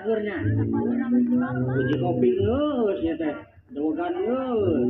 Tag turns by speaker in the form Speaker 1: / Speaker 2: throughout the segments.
Speaker 1: cageurnya. Uji kopi geus nya teh. Dawegan geus.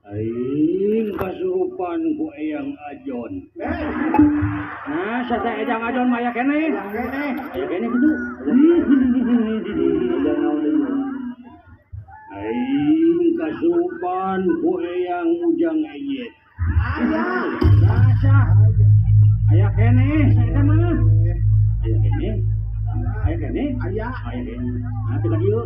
Speaker 1: Aing kasurupan ku Eyang Ajon. Nah, sate Eyang Ajon mah aya keneh. Aya keneh kitu. Aing kasurupan ku Eyang Ujang Eyet. Aya. Biasa. Aya keneh saeta mah. Aya keneh. Aya keneh.
Speaker 2: Aya.
Speaker 1: Aya keneh. Nah, teu ka dieu.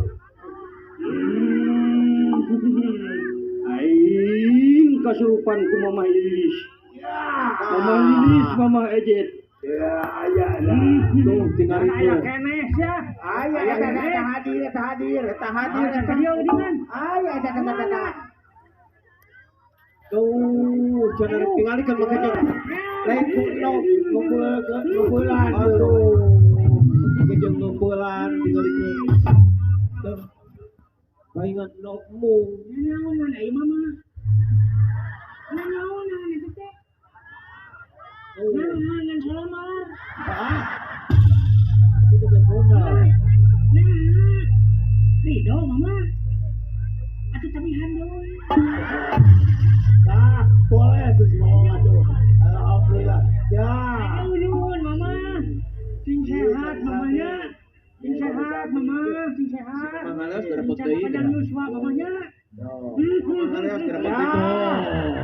Speaker 1: Aing kasurupan ku Mamah Lilis. Mamah Lilis, Mamah Ejet.
Speaker 2: Ya, aya lah.
Speaker 3: Tuh tinggal itu.
Speaker 1: Aya keneh sia.
Speaker 2: Aya eta eta hadir, eta hadir, eta hadir.
Speaker 1: Ka dieu geuningan.
Speaker 2: Aya eta eta eta.
Speaker 3: Tuh, jangan tinggalikeun make jeung. Lain ku no
Speaker 2: Ngumpulan.
Speaker 3: Aduh. Make jeung ngumpulan tinggalikeun. Tuh. Palingan nok mung.
Speaker 1: Nanaonan ai mama. Nanaonan itu teh. Nanaonan salamar.
Speaker 3: Ah. Itu teh kona.
Speaker 1: Nah. Ridho mama. Atuh tabihan deui.
Speaker 2: Nah, boleh tuh si mama tuh. Alhamdulillah. Ya.
Speaker 1: Aduh nuhun mama. Sing sehat mamanya. Sing sehat mama, sing sehat.
Speaker 3: Mangaleos garepot deui.
Speaker 1: Panjang yuswa mamanya.
Speaker 3: Mangaleos garepot deui.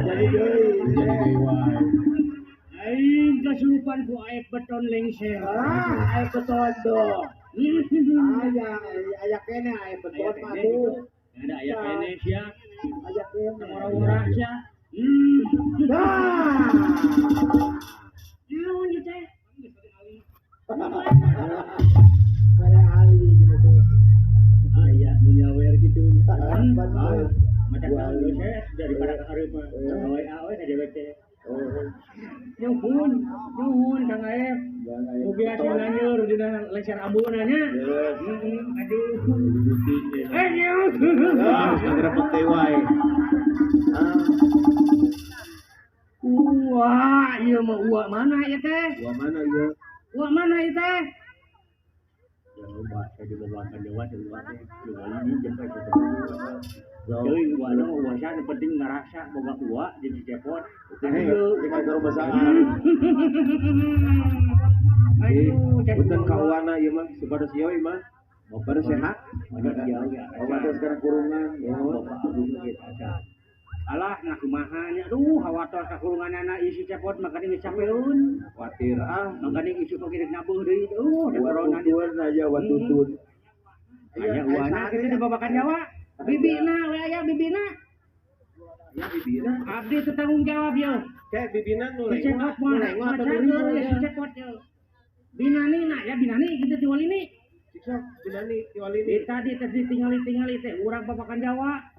Speaker 2: Jadi deui.
Speaker 3: Jadi deui wae.
Speaker 1: Aing kasurupan ku aep beton lengser.
Speaker 2: Ah, aep beton tuh. Aya, aya keneh aep beton mah tuh.
Speaker 1: Ada aya keneh sia.
Speaker 2: Aya keneh.
Speaker 1: Ora-ora sia.
Speaker 2: Nah.
Speaker 1: Naon ieu teh?
Speaker 2: Bare ali gitu.
Speaker 1: Aya nu nyawer kitu nya.
Speaker 2: Macam
Speaker 1: geus daripada ka hareup mah. Awe-awe ka dewek teh. Nyuhun, nyuhun Kang Aep. Mugi hasil nanyur dina lengser ambuna nya. Aduh. Eh nyuhun.
Speaker 3: Geus garepot deui wae.
Speaker 1: Wah, ieu mah uak mana ieu teh?
Speaker 3: Uak mana ieu?
Speaker 1: Uak mana ieu teh? Ya loba saya dibawakan dewa teh uak teh. Dewa ini jeung ka kitu. Deui uak mah uak asa nu penting ngarasa boga uak jeung si Cepot.
Speaker 3: Ieu tinggal garobasaan.
Speaker 1: Aduh,
Speaker 3: punten ka uana ieu mah supados ieu mah. Bapak sehat?
Speaker 1: Bapak ieu
Speaker 3: Bapak sekarang kurungan.
Speaker 1: Bapak agung kitu aja. Alah nah kumaha nya aduh hawatos ka kurunganana isi Cepot maka geus capeun.
Speaker 3: Khawatir ah
Speaker 1: maka isu oge rek nabuh deui aduh da corona
Speaker 3: watutun aja watutun.
Speaker 1: Aya uana kitu di babakan Jawa. Bibina we aya bibina.
Speaker 3: Ya bibina.
Speaker 1: Abdi teu tanggung jawab yeuh.
Speaker 3: Kayak bibina nu
Speaker 1: lengah
Speaker 3: atau
Speaker 1: nu si Cepot yeuh. Binani na ya binani kitu ti walini.
Speaker 3: Siksa binani ti walini.
Speaker 1: Tadi teh ditingali-tingali teh urang babakan Jawa.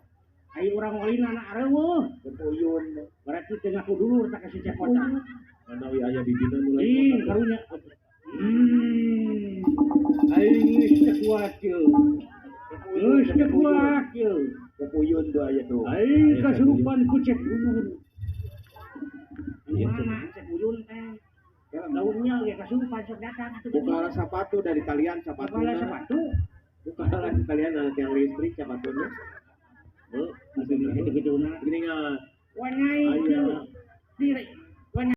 Speaker 1: Ai urang walina na areueuh.
Speaker 3: Puyun.
Speaker 1: Berarti teu ngaku dulur tak ka si Cepot.
Speaker 3: Manawi aya bibina nu lengah.
Speaker 1: Ih, karunya. Aing geus teu kuat yeuh. Geus teu kuat yeuh.
Speaker 3: Puyun tuh aya tuh.
Speaker 1: Aing kasurupan ku Cep Uyun. Mana Cep Uyun teh? Launnya ge kasurupan sok datang atuh.
Speaker 3: Buka sepatu dari kalian sepatu.
Speaker 1: Buka sepatu.
Speaker 3: Buka kalian alat yang listrik sepatunya.
Speaker 1: Heuh, gitu-gituna.
Speaker 3: Gini enggak?
Speaker 1: Wanyai. Di